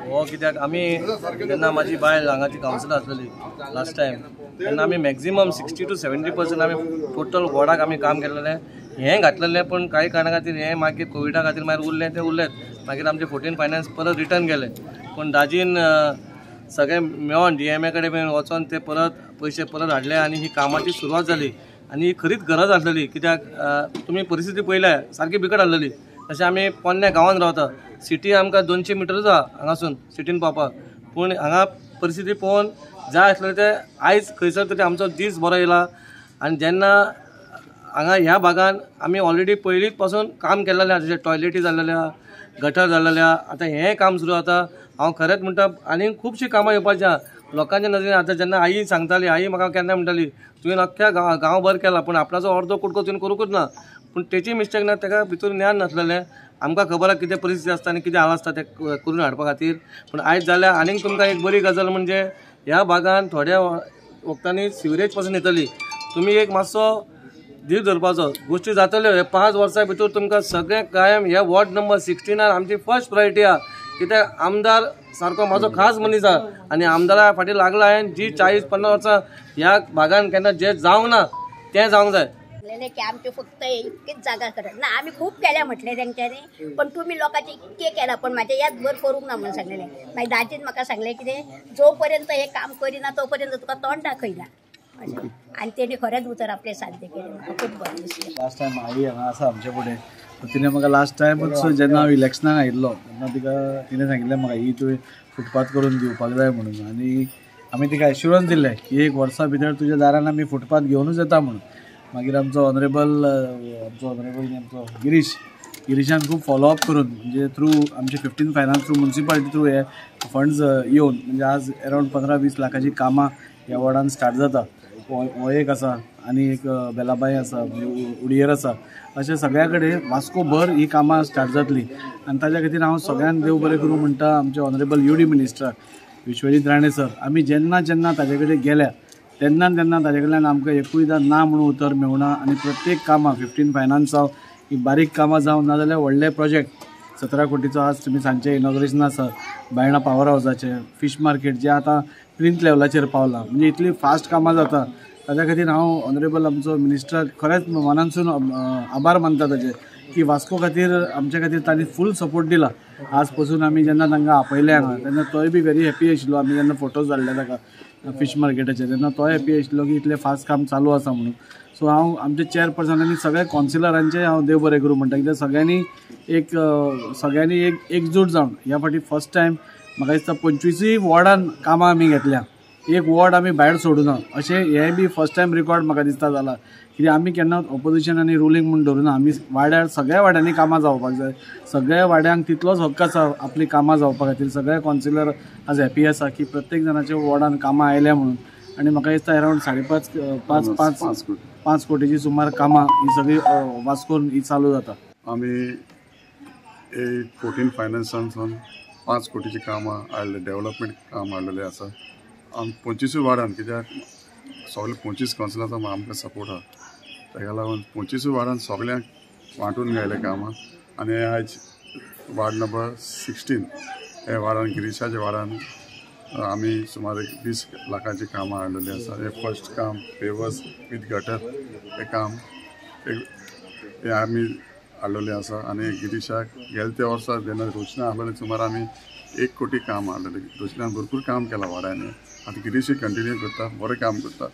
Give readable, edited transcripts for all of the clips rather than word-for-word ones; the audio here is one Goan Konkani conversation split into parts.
हो कित्याक आमी जेन्ना म्हाजी बायल हांगाची कावन्सिलर आसलेली लास्ट टायम तेन्ना आमी मॅक्झिमम 60 to 70% आमी टोटल वॉर्डाक आमी काम केलेलें, हें घातलेलें. पूण कांय कारणा खातीर हें मागीर कोविडा खातीर मागीर उरलें तें उरलेंच. मागीर आमचें 14 फायनान्स परत रिटर्न गेलें. पूण दाजीन सगळें मेळोन DMA कडेन बीन वचोन ते परत पयशे परत हाडले आनी ही कामाची सुरवात जाली. आनी ही खरीच गरज आसलेली कित्याक तुमी परिस्थिती पळयल्या सारकी बिकट आसलेली. तशें आमी पोन्न्या गांवांत रावता, सिटी आमकां 200 मिटरूच आहा हांगासून सिटीन पावपाक. पूण हांगा परिस्थिती पळोवन जाय आसलें तें आयज खंयसर तरी आमचो दीस बरो येयला. आनी जेन्ना हांगा ह्या भागान आमी ऑलरेडी पयलींच पासून काम केल्लेलें आहा, जशें टॉयलेटी जाल्लेले आहा, गटर जाल्लेले आहा, आतां हें काम सुरू जाता. हांव खरेंच म्हणटा आनी खुबशीं कामां येवपाचीं आहा लोकांच्या नदरेन. आतां जेन्ना आई सांगताली, आई म्हाका केन्ना म्हणटाली तुवें अख्ख्या गांवभर केला पूण आपणाचो अर्दो कुडको तुवें करूंकूच ना. पूण तेची मिस्टेक ना, ताका भितर ज्ञान नासलेलें. आमकां खबर आहा कितें परिस्थिती आसता आनी कितें हाल आसता तें करून हाडपा खातीर. पूण आयज जाल्यार आनीक तुमकां एक बरी गजाल म्हणजे ह्या भागान थोड्या वखदांनी सिवरेज पासून येतली. तुमी एक मातसो धीर धरपाचो, गोश्टी जातल्यो. हे 5 वर्सां भितर तुमकां सगळें कायम ह्या वॉर्ड नंबर 16 आमची फर्स्ट प्रायोरिटी आहा. कित्याक आमदार सारको म्हाजो खास मनीस आहा आनी आमदारा फाटीं लागला हांवें. जी 40-50 वर्सां ह्या भागान केन्ना जें जावंक ना तें जावंक जाय. की आमचे फक्त इतकीच जागा करत ना, आमी खूब केल्या म्हटलें तेंच्यांनी, पण तुमी लोकांचे इतके केला पण म्हाजे याद भर करूंक ना म्हणून सांगलेलें. मागीर दाजीन म्हाका सांगलें कितें, जो पर्यंत हें काम करिना तो पर्यंत तुका तोंड दाखयना अशें. आनी तेणी खरेंच उतर आपलें साध्य केलें, म्हाका खूब बरें दिसलें. लास्ट टायम आई हांगा आसा आमचे फुडें, तिणें म्हाका लास्ट टायमूच जेन्ना हांव इलेक्शनाक आयिल्लो तेन्ना तिका तिणें सांगिल्लें म्हाका ही तुवें फुटपाथ करून दिवपाक जाय म्हणून. आनी आमी तिका एश्युरन्स दिल्लें की 1 वर्सा भितर तुज्या दारान आमी फुटपाथ घेवनूच येता म्हणून. मागीर आमचो ऑनरेबल आमचो गिरीशान खूब फॉलोअप करून म्हणजे थ्रू आमचे 15 फायनान्स थ्रू मुन्सिपालिटी थ्रू हे फंड्स येवन म्हणजे आज अरावंड 15-20 लाखाची कामां ह्या वॉर्डान स्टार्ट जाता. हो एक आसा आनी एक बेलाबाई आसा, म्हणजे उडयेर आसा, अशें सगळ्या कडेन वास्को भर ही कामां स्टार्ट जातली. आनी ताज्या खातीर हांव सगळ्यांक देव बरें करूं म्हणटा आमचे honourable UD minister Vishwajit Rane sir. आमी जेन्ना जेन्ना ताजे कडेन गेल्या तेन्ना तेन्ना ताजे कडल्यान आमकां एकूयदां ना म्हणून उतर मेळना. आनी प्रत्येक कामां 15 फायनान्स जावं, ही बारीक कामां जावं नाजाल्यार व्हडले प्रोजेक्ट 17 कोटीचो आज तुमी सांजचें इनॉग्रेशन आसा बायणा पावर हावसाचें, फिश मार्केट जें आतां प्लिंथ लेवलाचेर पावलां, म्हणजे इतली फास्ट कामां जाता. ताज्या खातीर हांव ऑनरेबल आमचो मिनिस्टर खरेंच मनानसून आभार मानता ताजे की वास्को खातीर आमच्या खातीर तांणी फूल सपोर्ट दिला. आज पसून आमी जेन्ना तांकां आपयलें हांगा तेन्ना तोय बी व्हेरी हॅपी आशिल्लो. आमी जेन्ना फोटोज धाडले ताका फिश मार्केटाचे तेन्ना तोय हॅपी आशिल्लो की इतलें फास्ट काम चालू आसा म्हणून. सो हांव आमचे चेअरपर्सन आनी सगळ्या कावन्सिलरांचें हांव देव बरें करूं म्हणटा, कित्याक सगळ्यांनी एक एकजूट जावन ह्या फावटी फर्स्ट टायम म्हाका दिसता 25 वॉर्डान कामां आमी घेतल्या, एक वॉर्ड आमी भायर सोडूना अशें हें बी फर्स्ट टायम रिकॉर्ड म्हाका दिसता जाला. कित्याक आमी केन्ना ऑपोजिशन आनी रुलींग म्हूण धरुना, आमी वाड्यार सगळ्या वाड्यांनी कामां जावपाक जाय, सगळ्या वाड्यांक तितलोच हक्क आसा आपली कामां जावपा खातीर. सगळे कावन्सिलर आज हॅपी आसा की प्रत्येक जाणाच्या वॉर्डान कामां आयल्या म्हणून. आनी म्हाका दिसता अरावंड 5.5 5 कोटीची सुमार कामां ही सगळी वास्कोन ही चालू जाता. आमी 14 फायनान्सांसून 5 कोटीची कामां हाडले, डेव्हलपमेंट काम हाडलेलें आसा. आम 25 वार्डान, कित्याक सगळे 25 कावन्सिलरांचो आमकां सपोर्ट आहा, ताका लागून 25 वार्डान सगळ्यांक वांटून घायले कामां. आनी आयज वार्ड नंबर 16 ह्या वार्डान गिरीशाच्या वार्डान आमी सुमार 20 लाखांची कामां हाडलेली आसा. हें फर्स्ट काम पेवर्स वीथ गटर हें काम हें आमी हाडलेलें आसा. आनी गिरीशाक गेले त्या वर्सा जेन्ना रोशना आहलेलें सुमार आमी 1 कोटी काम हाडलेलें. रोशनान भरपूर काम केलां वाड्यांनी. आतां गिरीशूय कंटिन्यू करता, बरें काम करता.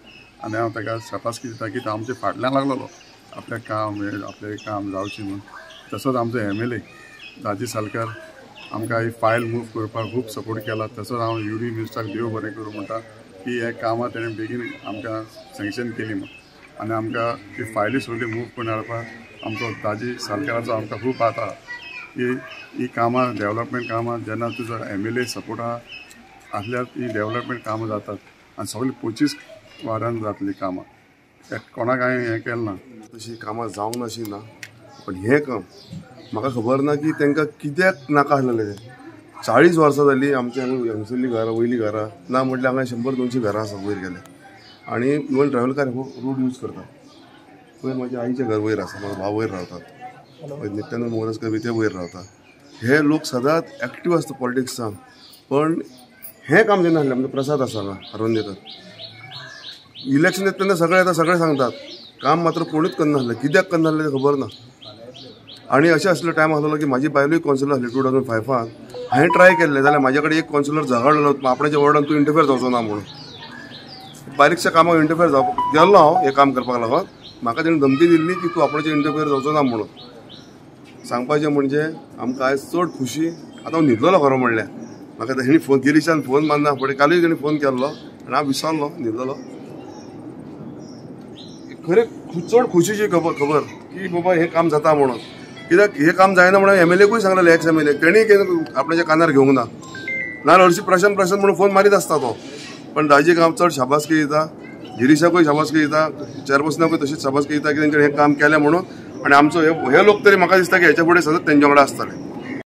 आनी हांव ताका शाबासकी दिता की तो आमचे फाटल्यान लागलेलो आपलें काम आपलें काम जावचें म्हणून. तसोच आमचो MLA Daji Salkar आमकां ही फायल मूव करपाक खूब सपोर्ट केला. तसोच हांव UD मिनिस्टराक देव बरें करूं म्हणटा की हे कामां तेणें बेगीन आमकां सँक्शन केली म्हणून. आनी आमकां ही फायली सगळी मूव करून हाडपाक आमचो दाजी सालकाराचो आमकां खूब हात आहा की ही कामां डेव्हलपमेंट कामां जेन्ना तुजो MLA support आहा आसल्यार ही डेव्हलपमेंट कामां जातात आनी सगळीं 25 वार्डान जातलीं कामां. कोणाक हांवें हें केलें ना, तशी कामां जावंक नाशी ना, पण हें काम म्हाका खबर ना की तांकां कित्याक नाका आसलेलें तें. 40 वर्सां जालीं आमच्या हांगा हांगसरलीं घरां वयलीं घरां ना म्हटल्यार हांगा 100-200 घरां आसा वयर गेले. आनी इवन ट्रॅव्हल कार हो रोड यूज करता. वयर म्हाज्या आईचें घर वयर आसा, म्हाजो भाव वयर रावतात, नित्यानंद मोरजकर बी ते वयर रावतात. हे लोक सदांच एक्टीव आसता पॉलिटिक्सान, पण हें काम जेन्ना आसलें आमचो प्रसाद आसा हांगा आरोंदेकर इलेक्शन येता तेन्ना सगळे येता सगळे सांगतात काम मात्र कोणूच करनासलें कित्याक करनासलें तें खबर ना. आनी अशें आसलो टायम आसलेलो की म्हाजी बायलूय कौन्सिलर आसली 2005 हांवें ट्राय केल्लें जाल्यार म्हाजे कडेन एक कौन्सिलर झगडलो आपणाच्या वॉर्डान तूं इंटरफेर जावचो ना म्हणून बारीकशा कामाक इंटरफेर जावपाक गेल्लो हांव हें काम करपाक लागून म्हाका तेणें धमकी दिल्ली की तूं आपणाचेर इंटरफेर जावचो ना म्हणून. सांगपाचें म्हणजे आमकां आयज चड खुशी. आतां हांव न्हिदलेलो खरो म्हणल्यार म्हाका तेणी फोन गिरीशान फोन मारना फुडें कालूय तेणी फोन केल्लो आनी हांव विसरलो न्हिदलेलो. खरें चड खुशीची खबर खबर की बाबा हें काम जाता म्हणून कित्याक हें काम जायना म्हणून एमएलएकूय सांगलेलें एक्स एमएलए तेणी आपणाच्या कानार घेवंक ना नाजाल्यार हरशीं प्रशांत प्रशांत म्हणून फोन मारीत आसता तो. पण दाजीक हांव चड शाबासकी दिता गिरीशाकूय शाबासकी दिता चेअरपर्सनाकूय तशीच शाबासकी दिता की तेंच्यानी हें काम केलें म्हणून. आनी आमचो हे लोक तरी म्हाका दिसता की हेच्या फुडें सतत तेंच्या वांगडा आसतले.